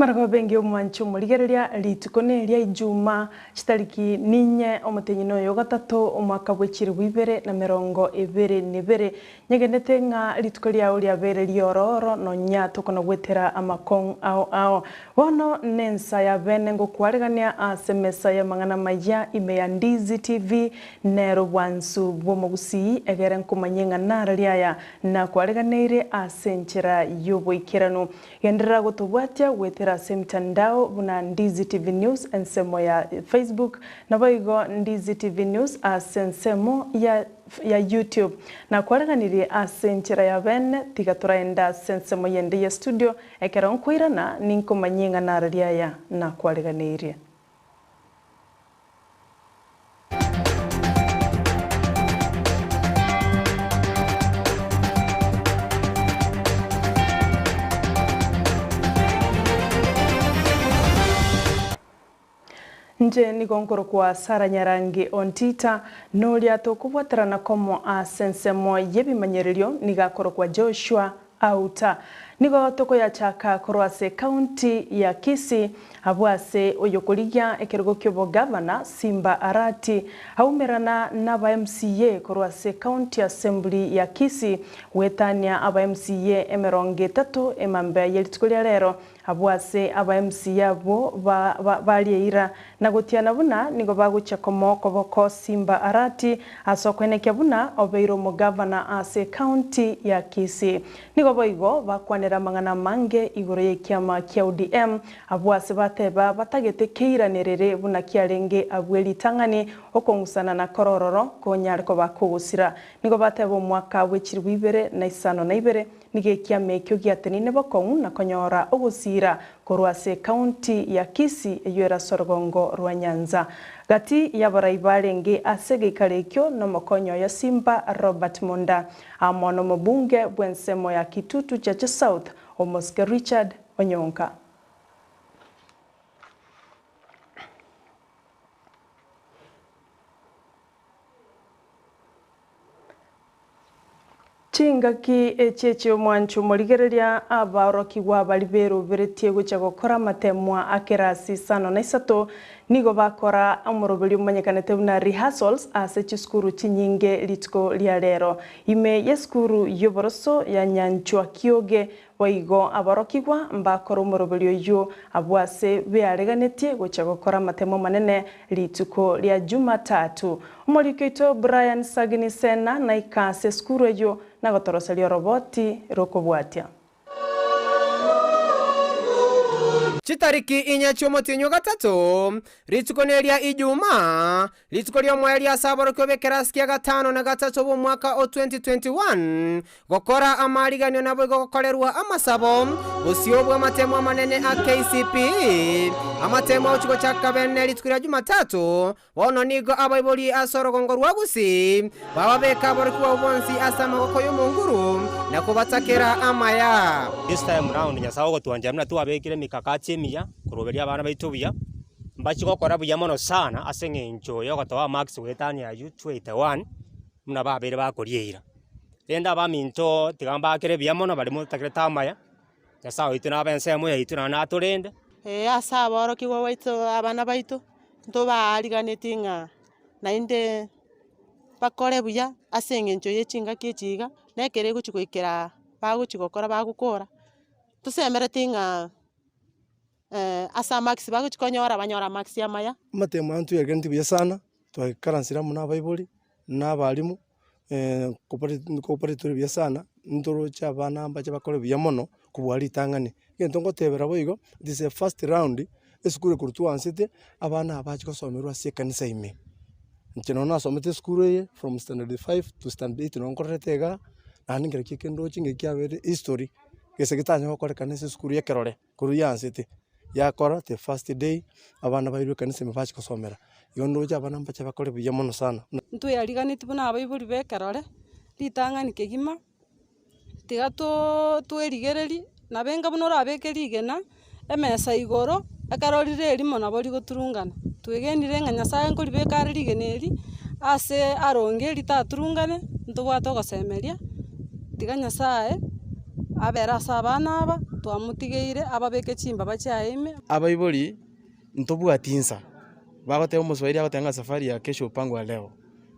Marogoba engiya omwanche omorigereria, rituko neria Ijuma, chitariki ninye omotenyi noyo ogatato, omwaka bwe chilifu ibere na merongo ebere nebere. Nyegenete ng'a rituko riao riabeire riororo nonya tokona gwetera amakong'u ao ao. Bono nensa ya bene ngokwaregania ase emesa y'amang'ana amaya ime ya Ndizi TV, nero obwansu bw'omogusii egere nkomanyie ng'a narari aya nakwareganeire ase enchera y'oboikeranu. Genderera gotobwatia goetera ase emitandao buna Ndizi TV News ensemo ya Facebook, naboigo Ndizi TV News ase ensemo ya ya YouTube. Nakwareganirie ase enchera ya bene, tiga toraende ase ensemo yende ye studio, ekero nkoirana ninkomanyie ng'a narari aya nakwareganeirie. Inche nigo nkorokwa Sara Nyarangi Ontita, na oria tokobwaterana komo ase ensemo y'ebimanyererio nigo akorokwa Joshua Auta. Nigo tokoyachaka korwa ase ekaunti ya Kisii, abwo ase oyokorigia ekerogo ki'obogavana Simba Arati aumerana n'aba MCA korwa ase County Assembly ya Kisii goetania aba MCA emerongo etato emambia ye rituko ria rero Abwo ase aba MCA abwo baria eira na gotiana buna nigo bagochia komoa okoboko Simba Arati ase okoenekia buna obeire omogavana ase ecounty ya Kisii. Nigo boigo bakwanera amang'ana amange igoro y'ekiama kia ODM abwo ase bateba batagete keiranerere buna kiarenge abwe ritang'ani okong'usana na korororo konyare koba kogosira. Nigo bateba omwaka bwe chilifu ibere na isano na ibere Nigo ekiama ekio giatenine bokong'u na konyora ogosiira korwa ase ekaunti ya Kisii eyio ere ase orogongo rwa Nyanza. Gati y'abarai barenge ase egeikaro ekio nomokonyi oye Simba Robert Monda amo nomobunge bw'ensemo ya Kitutu Chache South Omosike Richard Onyonka. Chingaki echi echi'omwancho morigereria abaorokigwa baria beroberetie gochia gokora amatemwa a kerasi isano na isato, nigo bakora omoroberio omanyekanete buna rehearsals ase chisukuru chinyinge rituko ria rero. Ime y'esukuru y'oboroso ya Nyanchwa Kioge Boigo aborokigwa mbakore omoroberio oyio abwo ase beareganetie gochia gokora amatemo amanene rituko ria Jumatatu. Omoriki oito Brian Sagini Sena naika ase esukuru eyio na gotoroseria oroboti rokobwatia. Chitariki inye chi'omotienyi o gatato, rituko neria Ijumaa, Rituko ri'omoerio ase aborokigwa b'ekerasi kia gatano na gatato bw'omwaka o 2021, gokora amaariganio naboigo gokorerwa amasabo, bosio bw'amatemo amanene a KCPE, amatemo agochia gochaka bene rituko ria Jumatatu, bono nigo abaibori ase orogongo rwa Gusii bababeka aborokigwa abwo bonsi ase amaboko y'Omonguru na kobatakera amaya. This time round Nyasae ogotwanchera buna twabekire emikakati emiya koroberia abana baito buya, Mbachie gokora buya mono sana ase eng'encho yogotoa marks goetania aywo 281 buna babeire bakoria eira. Rende abaminto tiga mbakere buya mono baria motakerete amaya, Nyasae oito nabe ensemo yaito naende natorende. Ee, ase aborokigwa baito, abana baito, ntobaariganetie ng'a naende bakore buya ase eng'encho ye chingaki echi iga, na ekero egochi goikera bagochi gokora bagokora, tosemeretie ng'a. Ase amarks bagochia konyora, banyore amarks amaya. Amatemo aya ntwegeneti buya sana, twaikaransire amo na abaibori, na abalimu, kobare tore buya sana, ntoroche abana mbache bakore buya mono kobua ritang'ani. Egento ngotebera boigo, it is a first round, esukuru ekorwa twansete, abana aba bache gosomerwa ase ekanisa ime. Inche nonye nasomete esukuru eye from standard five to standard eight nonye nkorerete igaa, naende nkerokio eke ndoche ng'aki kiabeire history, gese getanyara gokorekana ase esukuru ya ekerore. Korwa yansete, yakora the first day, abana bairwe ekanisa ime bachia gosomera. Igo ndoche abana mbache bakore buya mono sana. Ntweariganetie buna abaibori ba ekerore, ritang'ani kegima, tiga too twerigererie, nabo enga buna orabeke rigena, emesa igoro, ekero rire erimo nabo rigoturungana. Twegenire ng'a Nyasaye nkoribeka are rigena eri, ase aronge ritaturungane, ntobwate ogosemeria, tiga Nyasaye abere ase abana aba. twamotigeire ababeke chimbaba chiaye ime. Abaibori ntobwati insa, bagoteba omoswahili agoteba ng'a safari ya kesho hupangwa leo.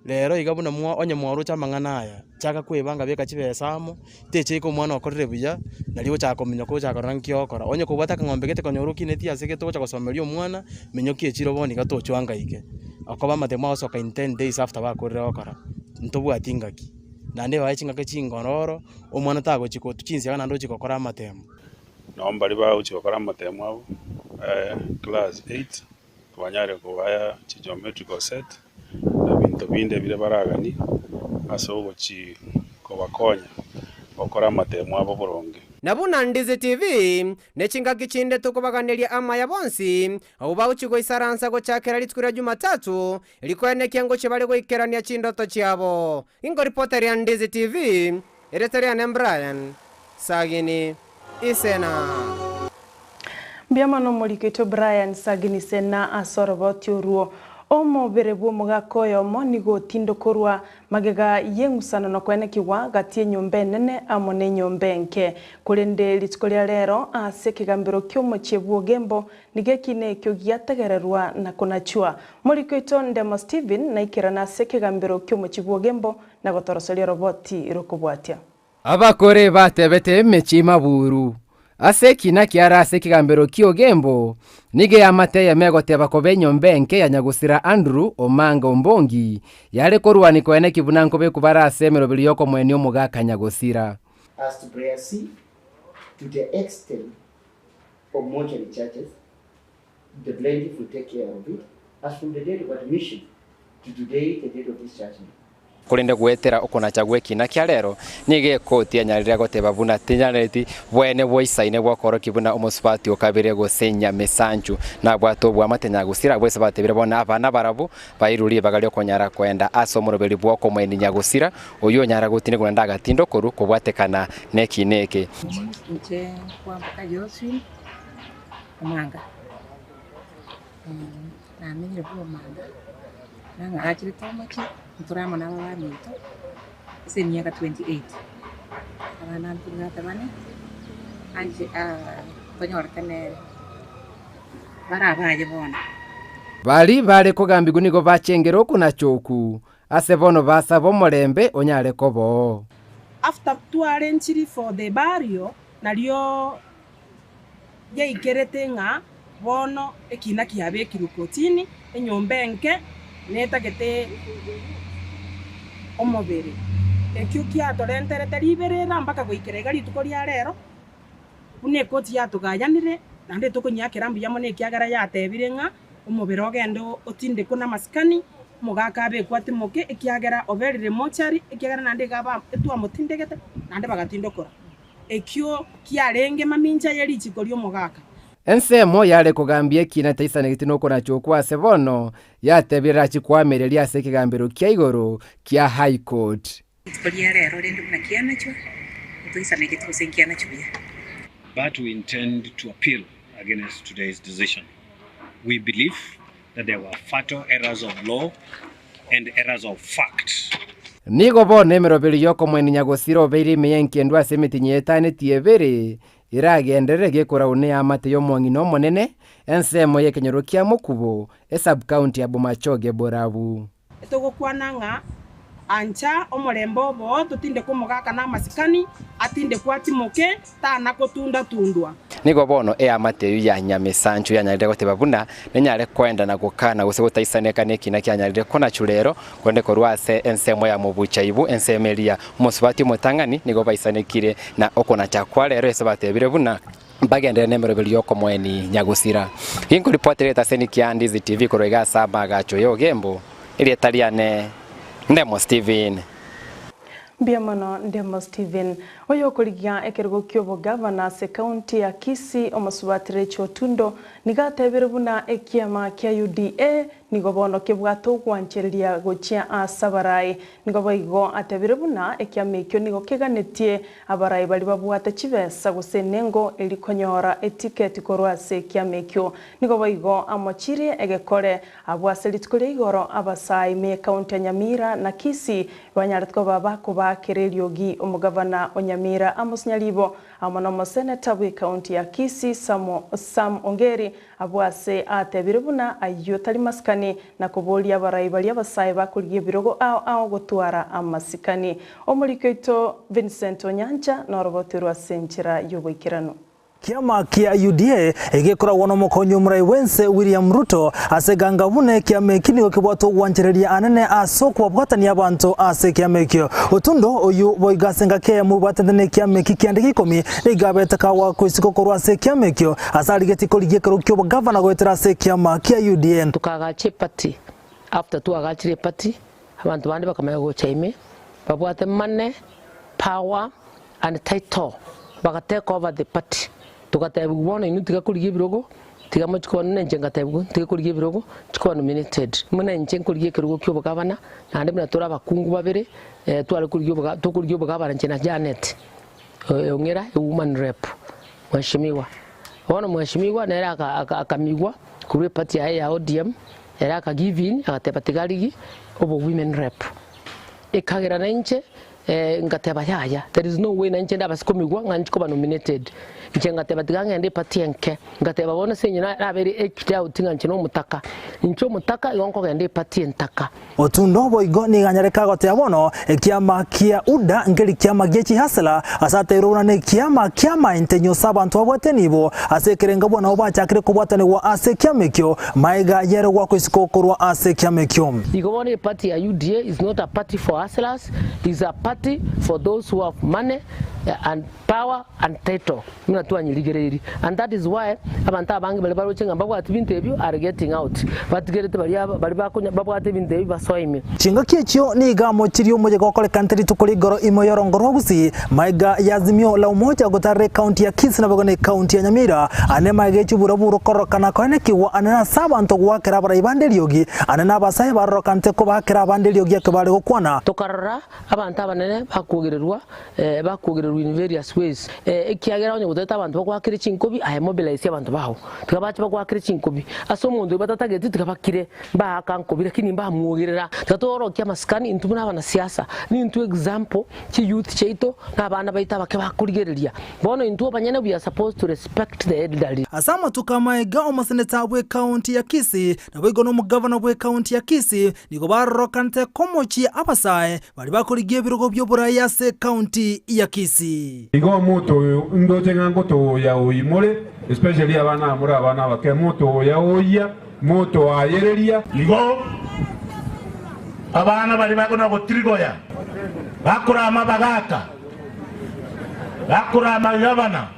Rero iga buna mwa onye mwaroche amang'ana aya, chaka kwebanga beka chibesa amo, techeika omwana okorire buya, nario ogochaka kominyoka ogochaka korora nki ogokora. Onye kobwate akang'ombe gete konyora okinetie ase gete ogocha gosomeria omwana, minyokia echiro bono iga tochwangaike. Okoba amatemo agosoka in ten days after bakorire gokora, ntobwati ngaki. Naende bae chingaki chingororo, omwana tagochi kotwa chinsiaga naende ochie gokora amatemo. Nabo mbaria bagochia gokora amatemo abo, class eight, twanyare kobaya chigeometrical set, na binto binde biria baraganie ase ogochi kobakonya gokora amatemo abo boronge. Na buna Ndizi TV, ne chingaki chinde tokobaganeria amaya bonsi, abwo bagochia goisaransa gochakera rituko ria Jumatatu, rikoenekia ngochia bare goikerania chindoto chiabo. Inkoripoteria Ndizi TV, erieta riane Brian Sagini Isena. Mbuya mono omoriki oito Brian Sagini Isena ase oroboti orwo. Omobere bw'omogaka oyomo nigo otindokorwa magega y'eng'usano na koenekigwa gati y'enyomba enene amo nenyomba enke. Korende rituko ria rero ase ekegambero ki'omochie bw'Ogembo nigo ekiina ekio giategererwa na konachwa. Moriki oito Ndemo Stephen naikerane ase ekegambero ki'omochie bw'Ogembo na gotoroseria oroboti rokobwatia. Abakore batebete emechie maburu, Ase ekina kiare ase ekegambero ki'Ogembo, nigo eamate eyemo egoteba koba enyomba enke ya nyagosira Andrew Omanga Ombongi yare korwania koeneki buna nkobekwa bare ase emeroberi y'okomoenia omogaka nyagosira. As to prayer C, to the extent of mortuary charges, the plaintiff will take care of it as from the date of admission to today, the date of this judgment. Korende goetera okonacha gw'ekiina kia rero, nigo ekoti yanyarire goteba buna tenyaneti bwene bwaisaine bw'okoorokia buna omosubati o kabere gose nyamesanchu nabwate oboamate nyagusira. Abwo ase batebire bono abana barabwo bairwe ribaga ri'okonyara koenda ase omoroberi bw'okomoenia nyagusira, oyio onyara gotinigwa naende agatinda okorwa kobwatekana nekiina eke. Inche nkwamboka Josephine Omanga, namenyire buna Omanga, nang'aracherete omochie, ntore amo na abaminto ase emiaka 28, abana ntobwate bane, anche tonyorete nere, bare abaye bono. Baria bare kogambigwa nigo bachengire okonacha oku, ase bono basaba omorembe onyare koba oo. After twarenchiri for the burial, nario yaikerete ng'a bono ekina kiabekirwe kotini, enyomba enke netagete omobere. Ekio kiatorenterete riberera mpaka goikera iga rituko ria rero, buna ekoti yatogayanire, naende tokonyiakera mbuya mono ekiagera yatebire ng'a omobere ogende otindekwe namasikani, omogaka abekwe atimoke, ekiagera oberire mochari, ekiagera naende iga aba etwamotindegete, naende bagatindokora. Ekio kiarenge mamincha ye richiko ri'omogaka. Ensemo yare kogambia ekiina taisanegeti nokonacha okwo ase bono, yatebire rachi koamereria ase ekegambero kia igoro kia High Court. Rituko ria rero rende buna kianachwa, ntoisanegeti gose nkianachwa buya. But we intend to appeal against today's decision. We believe that there were fatal errors of law and errors of fact. Nigo bono emeroberi y'okomoenia nyagosira obeire ime y'engendu ase emitinyi etanetie ebere, eragenderere gekorau neamate y'omong'ina omonene, ensemo y'ekenyoro kia Mokubo, esub-county ya Bomachoge Borabu. Togokwana ng'a ancha omorembe oboo, totindeke omogaka namasikani, atindekwe atimoke, tana gotunda-tundwa. Nigo bono eamate eyio ya nyamesanchu yanyarire goteba buna nenyare koenda na gokana gose gotaisaneka nekina kianyarire konachwa rero, korende korwa ase ensemo ya mobuchaibu, ensemo eria omosubati omotang'ani, nigo baisanekire na okonacha kwa rero ase batebire buna mbagenderere nemeroberi y'okomoeni nyagusira. Ginkoripotera egetaseni kia Ndizi TV korwa iga ase amaagacho y'Ogembo, erieta riane Ndemo Steven. Mbuya mono Ndemo Steven. Oyokorigia ekerogo ki'obogavana ase ekaunti ya Kisii omosubati Rachel Otundo nigo atebire buna ekiama kia UDA nigo bono kebwate ogwanchereria gochia ase abarai. Nigo boigo atebire buna ekiama ekio nigo keganetie abarai baria babwate chibesa gose enengo eri konyora etiketi korwa ase ekiama ekio. Nigo boigo amochirie egekore abwo ase rituko ria igoro abasae ime ekaunti ya Nyamira na Kisii banyarete koba bakobaakera eriogi omogavana o Nyamira Amos Nyaribo amo nomoseneta bw'ekaunti ya Kisii Sam Ongeri abwo ase atebire buna ayio tari masikani na koboria abarai baria abasae bakorigia ebirogo ao ao gotwara amasikani. Omoriki oito Vincent Onyancha noroboterwe ase enchera y'oboikeranu. Kiama kia UDA egekoragwa nomokonyi omorai bwense William Ruto ase eganga buna ekiama eki nigo kebwate ogwanchereria anene ase okobabwatania abanto ase ekiama ekio. Otundo oyio boigo ase engaki eyemo obwatete nekiama eki kiande gia ikomi nigo abete kagwakwa isiko korwa ase ekiama ekio ase arigetie korigia ekerogo ki'obogavana goetera ase ekiama kia UDA. Tokagacha eparty, after twagachire eparty, abanto bande bakamanya gocha ime, babwate money, power and title, baga take over the party. Togatebiwa bono inwe tiga korigia ebirogo, tiga mochie koba buna inche ngatebiwa ntige korigia ebirogo, nchie koba nominated. Buna inche nkorigia ekerogo kia obogavana, naende buna tore abakungu babere, tware korigia oboga tokorigia obogavana inche na Janet Ong'era e woman rep, mheshimiwa. Bono mheshimiwa nere aka aka akamigwa korwa eparty yaye ya ODM, ere aka give in agateba tiga arigie obo women rep. Ekagera nainche ngateba yaya there is no way nainche ndabase komigwa ng'a nchie koba nominated. Inche ngateba tiga ng'ende eparty enke, ngateba bono ase eng'encho nabeire edged out ng'a inche nomotaka, inche omotaka igo nkogenda eparty entaka. Otundo boigo nigo anyareka goteba bono, Ekiama kia UDA nkeri kiama gie chihasela, ase ateirwe buna nekiama ki'amaentenyo ase abanto babwate nibo, ase ekerengo buna nabo bachakire kobwatanigwa ase ekiama ekio, maega yere goakwa isiko korwa ase ekiama ekio. Igo bono eparty ya UDA is not a party for hustlers, is a party for those who have money and power and title buna twanyerigereirie and that is why abanto abange baria baroche ng'a mbabwati binto ebio are getting out batigerete baria baria bakonya babwate ebinto ebi basoe ime. Chingaki echio nigo amochirie omoyega okorekante rituko rigoro ime y'orongo rwa Gusii, maega ya Azimio la Umoja gotarera ekaunti ya Kisii naboigo na ekaunti ya Nyamira, ane maega echiburaburo kororokana koenekigwa ane nase abanto goakera abarai bande eriogi, ane nabasae barorokante kobaakera abande eriogi ekero bare gokwana. Tokarora abanto abanene bakwogererwa bakwogererwa in various ways, ekiagera onye gotagete abanto bagoakere chinkobi, aye mobilize abanto bao, tiga bache bagoakere chinkobi. Ase omonto oyio batatageti tiga bakire, mbaaka nkobi lakini mbamwogerera. Tiga toorokie amasikani intwe buna abanasiasa, nintwe example chi youth chiaito na abana baito abake bakorigereria. Bono intwe abanyene we are supposed to respect the elderly. Ase amatuko amaega omoseneta bw'ekaunti ya Kisii naboigo nomogavana bw'ekaunti ya Kisii nigo barorokanete komochia abasae baria bakorigia ebirogo bi'oborai ase ekaunti ya Kisii. Igo omonto oyo ndoche ng'a ngotogoya oimore, especially abana aba more abana abake, motogoya oyia, motoayereria. Igo abana baria bakona gotirigoya, bakorama abagaaka, bakorama gavana,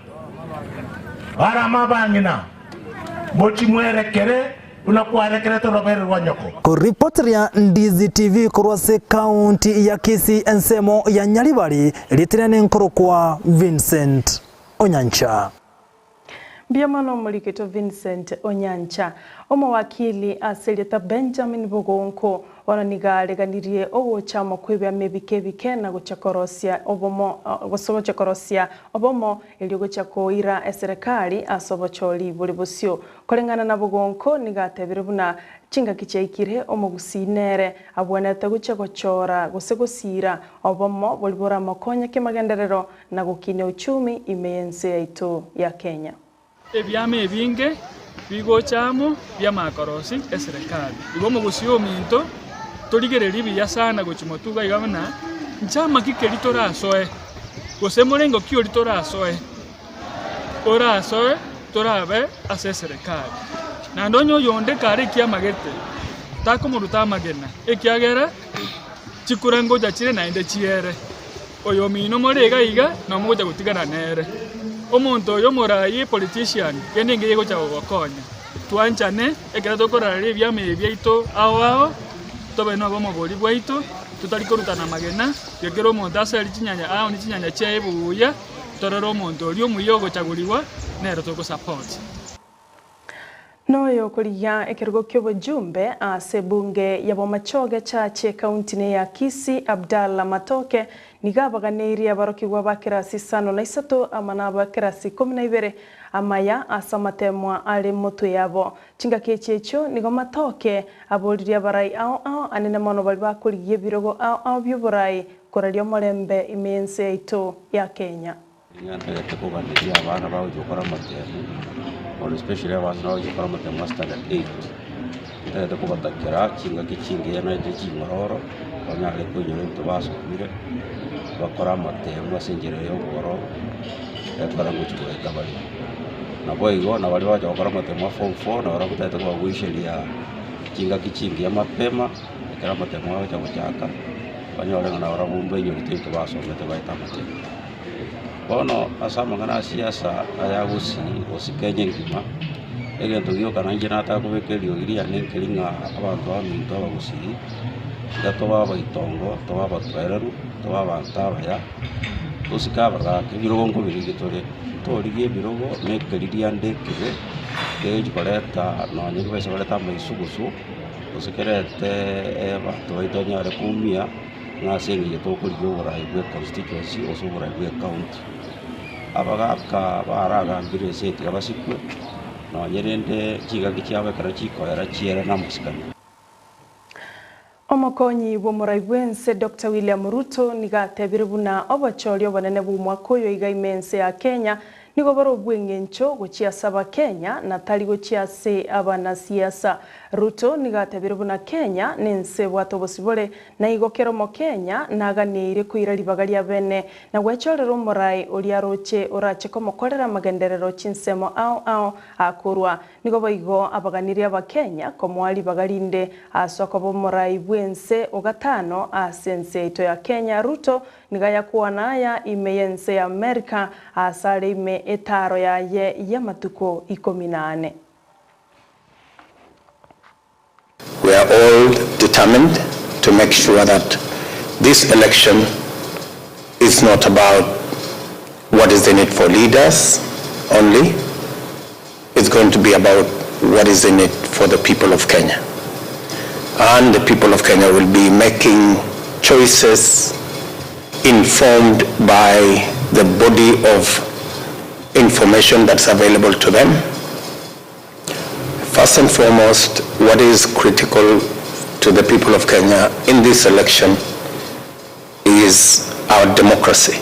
barama abang'ina, mochie mwerekere buna kwarekerete orobere rwa nyoko. Koripoteria Ndizi TV korwa ase ekaunti ya Kisii ensemo ya Nyaribari, rietera nenkorokwa Vincent Onyancha. Mbuya mono omorikito Vincent Onyancha. Omowakili ase erieta Benjamin Bogonko bono nigo areganirie ogochama kw'ebiama ebike ebike na gochia korosia obomo gose gochia korosia obomo erio gochia koira eserekari ase obochori bore bosio. Koreng'ana na Bogonko nigo atebire buna chingaki chiaikire omogusii nere abwenerete gochia gochora gose gosiira obomo boria boramokonye kemagenderero na gokinia uchumi ime y'ense yaito ya Kenya. Ebiama ebinge bigocha amo bi'amakorosi eserekari. Igo omogusii ominto torigererie buya sana gochia motuga iga buna nchama ki keria torasoe, gose morengo ki oria torasoe, orasoe torabe ase eserekari. Naende onye oyonde kare ekiamagete, takomoruta amagena, ekiagera chikura ngocha chire naende chiere. Oyomino more iga iga nomogocha gotigana nere. Omonto oyo omoraai politician kende engiya egocha gogokonya. Twanchane ekero tokorareria ebiama ebi biaito ao ao, tobe nobomo boria bwaito, totari korutana amagena, tiga kera omonto asari chinyanya aonie chinyanya chiaye buya, torore omonto oria omuya ogochagurigwa nere togosupport. Noyo korigia ekerogo ki'obojumbe ase ebunge ya Bomachoge Church ekaunti-inĩ ya Kisii, Abdallah Matoke, nigo abaganeirie abarokigwa ba kerasi isano na isato amo na aba kerasi ikomi na ibere amaya ase amatemwa are motwe yabo. Chingaki echi echio nigo Matoke aboririe abarai ao ao anene mono baria bakorigia ebirogo ao ao bi'oborai koraria omorembe ime y'ense yaito ya Kenya. Nigo ntagete koganeria abana bagochia gokora amatemu, mono especially abana bagochia gokora amatemu a standard eight, ntagete kobatakera chingaki chingiya naende ching'ororo, banyare koinyora ebinto basomire, bakore amatemu ase enchera ya obwororo, ekero ngochia goeta bare. Naboigo na baria bagocha gokora amatemu a form four, nabarabwo ntagete kobagoicheria chingaki chingiya mapema, ekero amatemu agocha gochaka, banyore ng'a nabarabwo mbainyorete ebinto basomete baete amatemu. Bono ase amang'ana a siasa aya gusii gose Kenya engima, egento gioka nainche nataka kobeka eriogi riane nkeri ng'a abanto baminto abagusii, tiga tobe abaitongo, tobe abatoereru, tobe abanto abaya, tosike abagaaka, ebirogo nkobirigia tore, ntorigie ebirogo na ekeriria ande ekebe, kegochi koreta nonye kebaise koreta amaisugusu, gose kerete abanto baito banyare koumia. Ng'a ase engencho tokorigia oborai bwe constituency gose oborai bwe county. Abagaka baragambire ense eye tiga basikwe, nonye rende chingaki chiabo ekero chikoera chiere namasikani. Omokonyi bw'omorai bw'ense Doctor William Ruto nigo atebire buna obochori obonene bw'omwaka oyo iga ime ense ya Kenya Nigo bare obw'engencho gochia ase Abakenya na tari gochia ase abanasiasa. Ruto nigo atebire buna Kenya nense ebwate obosibore na igo kera Omokenya naganeire koira ribaga ria bene na gwechorera omorai oria aroche orache komokorera amagenderero chinsemo ao ao akorwa. Nigo boigo abaganirie Abakenya komoa ribaga rinde ase okoba omorai bw'ense ogatano ase ense yaito ya Kenya. Ruto Nigo ayakwana aya ime y'ense ya Amerika, aase are ime etaaro yaye y'amatuko ikomi na ane. We are all determined to make sure that this election is not about what is in it for leaders only, it's going to be about what is in it for the people of Kenya. And the people of Kenya will be making choices informed by the body of information that's available to them. First and foremost, what is critical to the people of Kenya in this election is our democracy.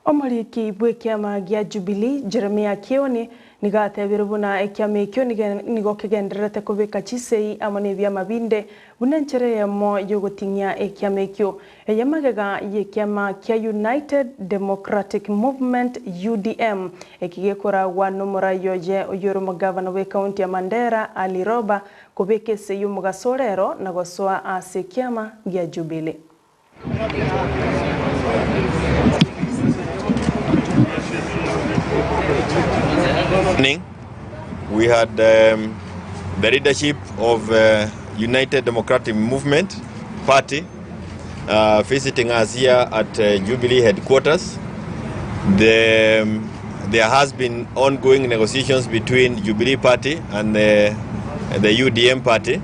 Omoriki bw'ekiama gia Jubilee, Jeremiah Kioni, nigo atebire buna ekiama ekio nigo kegendererete kobeka chisei amo nebiama binde buna enchera eyemo y'ogoting'ia ekiama ekio. Eye magega y'ekiama kia United Democratic Movement, UDM, eki gekoragwa nomorai oye oyore omogavana bw'ekaunti ya Mandera, Ali Roba, kobeka esei y'omogaso orero na gosoa ase ekiama gia Jubilee. Morning, we had um, the leadership of uh, United Democratic Movement Party uh, visiting us here at uh, Jubilee headquarters. The, um, there has been ongoing negotiations between Jubilee Party and the, the UDM Party,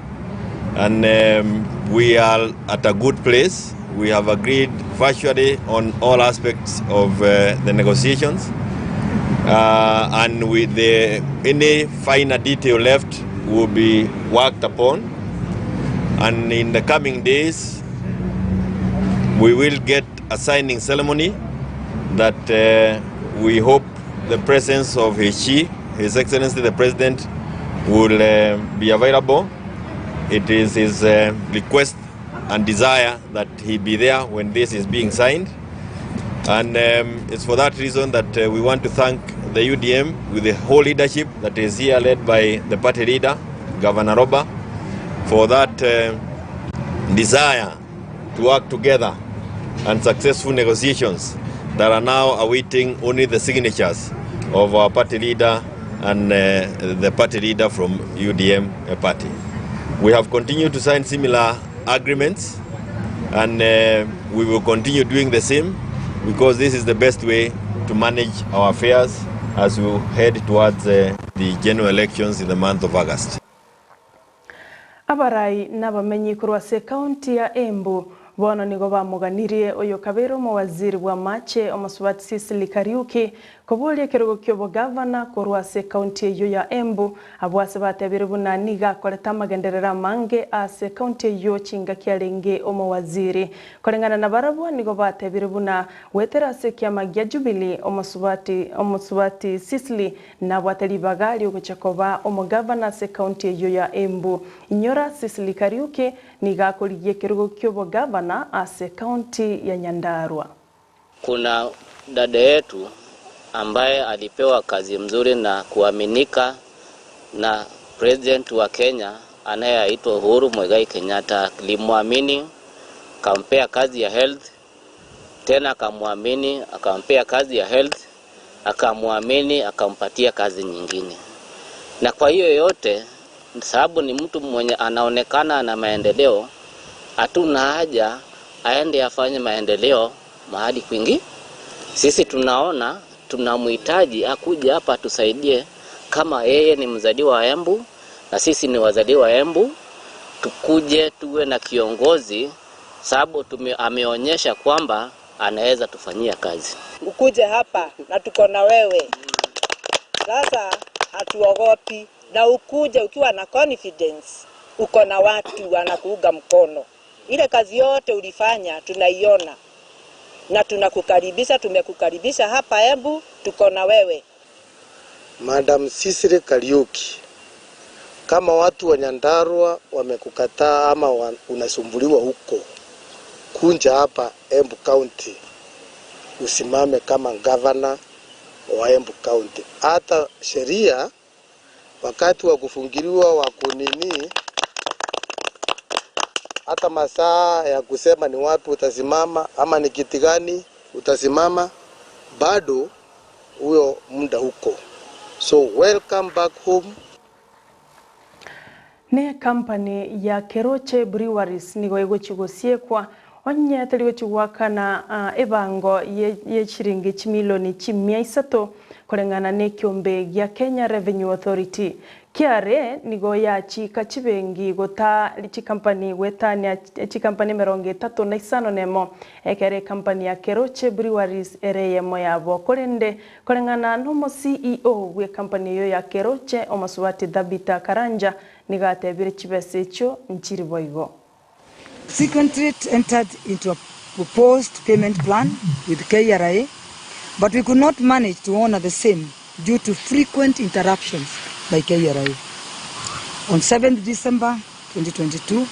and um, we are at a good place. We have agreed virtually on all aspects of uh, the negotiations. Uh, and with the, any finer detail left will be worked upon. And in the coming days, we will get a signing ceremony that uh, we hope the presence of His, His Excellency the President, will uh, be available. It is his uh, request and desire that he be there when this is being signed. And um, it's for that reason that uh, we want to thank the UDM with the whole leadership that is here led by the party leader, Governor Roba, for that uh, desire to work together and successful negotiations that are now awaiting only the signatures of our party leader and uh, the party leader from UDM party. We have continued to sign similar agreements and uh, we will continue doing the same because this is the best way to manage our affairs as we head towards uh, The general elections in the month of August. Abarai nabamenyi korwa ase ekaunti ya Embu bono nigo bamoganirie oyokabeire omowaziri bw'amache omosubati Sicily Kariuki koboria ekerogo ki'obogavana korwa ase ekaunti eyio ya Embu Abwo ase batebire buna nigo akorete amagenderero amange ase ekaunti eyio chingaki arenge omowaziri. Koreng'ana nabarabwo nigo batebire buna goetera ase ekiama gia Jubilee omosubati omosubati Sicily nabwate ribaga riogochia koba omogavana ase ekaunti eyio ya Embu. Inyora Sicily Kariuki nigo akorigia ekerogo ki'obogavana ase ekaunti ya Nyandarua. Kuna dada yetu ambaye alipewa kazi mzuri na kuaminika na president wa Kenya anayeitwa Uhuru Muigai Kenyatta. Alimwamini akampea kazi ya health, tena akamwamini akampea kazi ya health, akamwamini akampatia kazi nyingine. Na kwa hiyo yote, sababu ni mtu mwenye anaonekana ana maendeleo, hatuna haja aende afanye maendeleo mahali kwingi. Sisi tunaona tunamhitaji akuja hapa atusaidie, kama yeye ni mzaliwa wa Embu na sisi ni wazaliwa wa Embu, tukuje tuwe na kiongozi, sababu ameonyesha kwamba anaweza tufanyia kazi. Ukuje hapa na tuko na wewe sasa, hatuogopi, na ukuje ukiwa na confidence, uko na watu wanakuunga mkono. Ile kazi yote ulifanya tunaiona na tunakukaribisha, tumekukaribisha hapa Embu, tuko na wewe. Madam Sicily Kariuki, kama watu wa Nyandarua wamekukataa ama unasumbuliwa huko, kunja hapa Embu County usimame kama gavana wa Embu County. Hata sheria wakati wa kufungiliwa wa kunini, hata masaa ya kusema ni wapi utasimama ama ni kiti gani utasimama, bado huyo muda huko. So welcome back home. Ne company ya Keroche Breweries nigo egochi gosiekwa onye teri gochi goakana ebango ye chiringi chimilioni chimia isato koreng'ana na ekiombe gia Kenya Revenue Authority. KRA nigo yachika chibenki gota chikampani goetania chikampani emerongo etato na isano na emo ekero ecompany ya Keroche Breweries ere eyemo yabo korende koreng'ana na omo CEO bwe ecompany eyio ya Keroche omosubati Thabita Karanja nigo atebire chibesa echio nchiri boigo. Sequentrate entered into a proposed payment plan with KRA, but we could not manage to honor the same due to frequent interruptions by KRA. On 7th December 2022,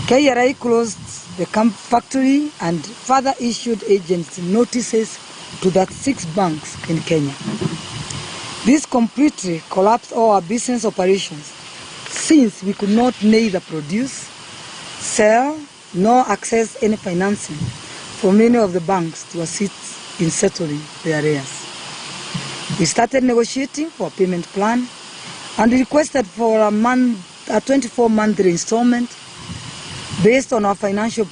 KRA closed the factory and further issued agents notices to that 6 banks in Kenya. This completely collapsed all our business operations since we could not neither produce, sell, nor access any financing from any of the banks to assist in settling the arrears. We started negotiating for a payment plan and requested for a 24-month installment based on our financial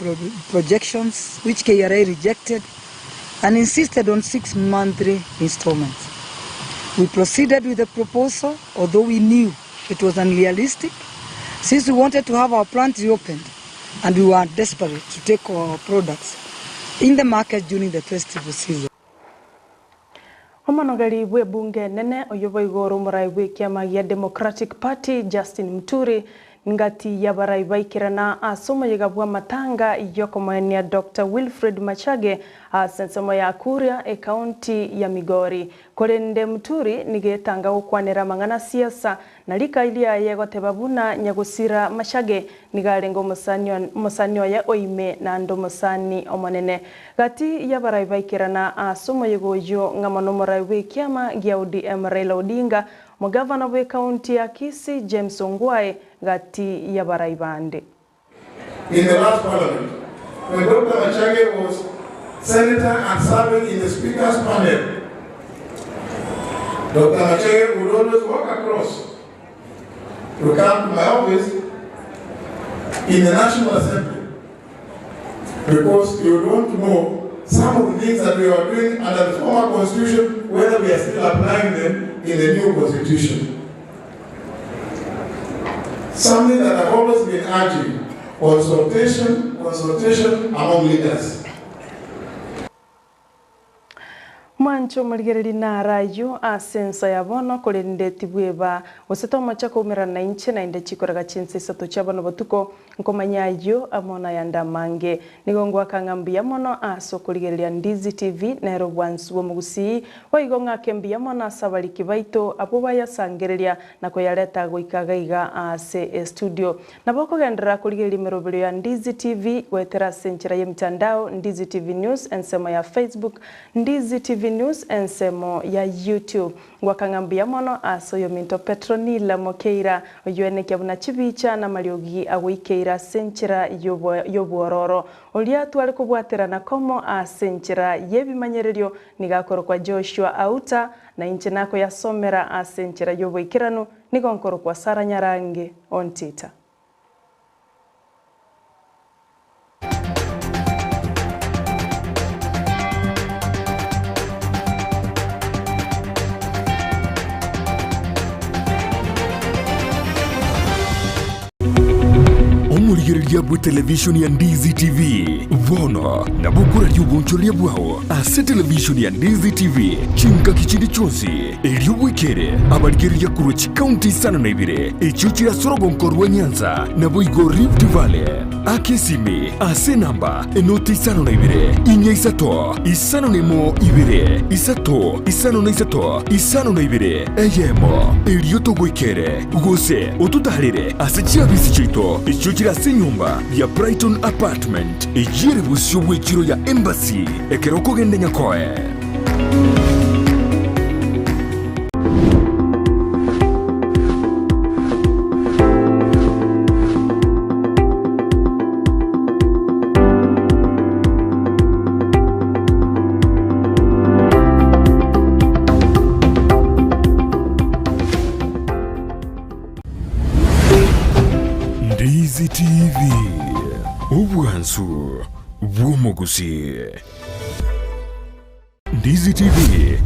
projections, which KRA rejected and insisted on 6 monthly installments. We proceeded with the proposal, although we knew it was unrealistic, since we wanted to have our plant reopened and we were desperate to take our products in the market during the festival season. Omonogeri bw'ebunge enene oyo boigo ore omorai bw'ekiama gia Democratic Party Justin Muturi ngati y'abarai baikerana ase omoyega bw'amatanga y'okomoenia Doctor Wilfred Machage ase ensemo ya Kuria ekaunti ya Migori. Korende Muturi nigo etanga gokwanera amang'ana siasa na rikai riaye goteba buna nyagosira Machage nigo arenge omosani oye oime naende omosani omonene. Gati y'abarai baikerana ase omoyega oyio ng'amo nomorai bw'ekiama gia ODM Raila Odinga, omogavana bw'ekaunti ya Kisii James Ongwae gati y'abarai bande. In the last parliament, when Dr. Machage was senator and serving in the speaker's panel, Dr. Machage would always walk across to come to my office in the National Assembly because he would want to know some of the things that we were doing under the former constitution, whether we are still applying them in the new constitution. Something that I've always been urging, consultation, consultation among leaders. Mwanche omorigereria naro ayio ase ensa ya bono, korende tibweba, gose tomocha koumerana nainche naende chikoraga chinsa isato chia bono botuko, nkomanya ayio amo nayande amange. Nigo ngoaka ng'a mbuya mono ase okorigereria Ndizi TV nere obwansu bw'omogusii, boigo ng'ake mbuya mono ase abariki baito abwo bayasangereria na koyareta goika gaiga ase estudio. Nabo okogenderera korigereria emeroberio ya Ndizi TV goetera ase enchera y'emitandao Ndizi TV News ensemo ya Facebook, Ndizi TV News ensemo ya YouTube. Ngoaka ng'a mbuya mono ase oyominto Petronila Mokeira oywenekia buna chibicha namariogi agoikeire ase enchera y'obwororo. Oria tware kobwaterana komo ase enchera y'ebimanyererio nigo akorokwa Joshua Auta, na inche nakoyasomera ase enchera y'oboikeranu nigo nkorokwa Sarah Nyarange Ontita. Omorigereria bwe televishoni ya Ndizi TV bono nabo okoraria obonchoreria bwao ase televishoni ya Ndizi TV chingaki chinde chionsi, erio bwekere abarigereria korwa chikaunti isano na ibere echio chire ase orogonko rwa Nyanza naboigo Rift Valley. Aka esimi ase enamba enoti 52 4 5 01 2 3 5 52 eyemo, erio togoikere, gose ototaarere ase chiabisi chiaito echio chire ase enyomba ya Brighton Apartment, eyio ere bosio bw'echiro ya Embassy ekero okogenda Nyakoe. Ndizi TV, obwansu bw'omogusii. Ndizi TV.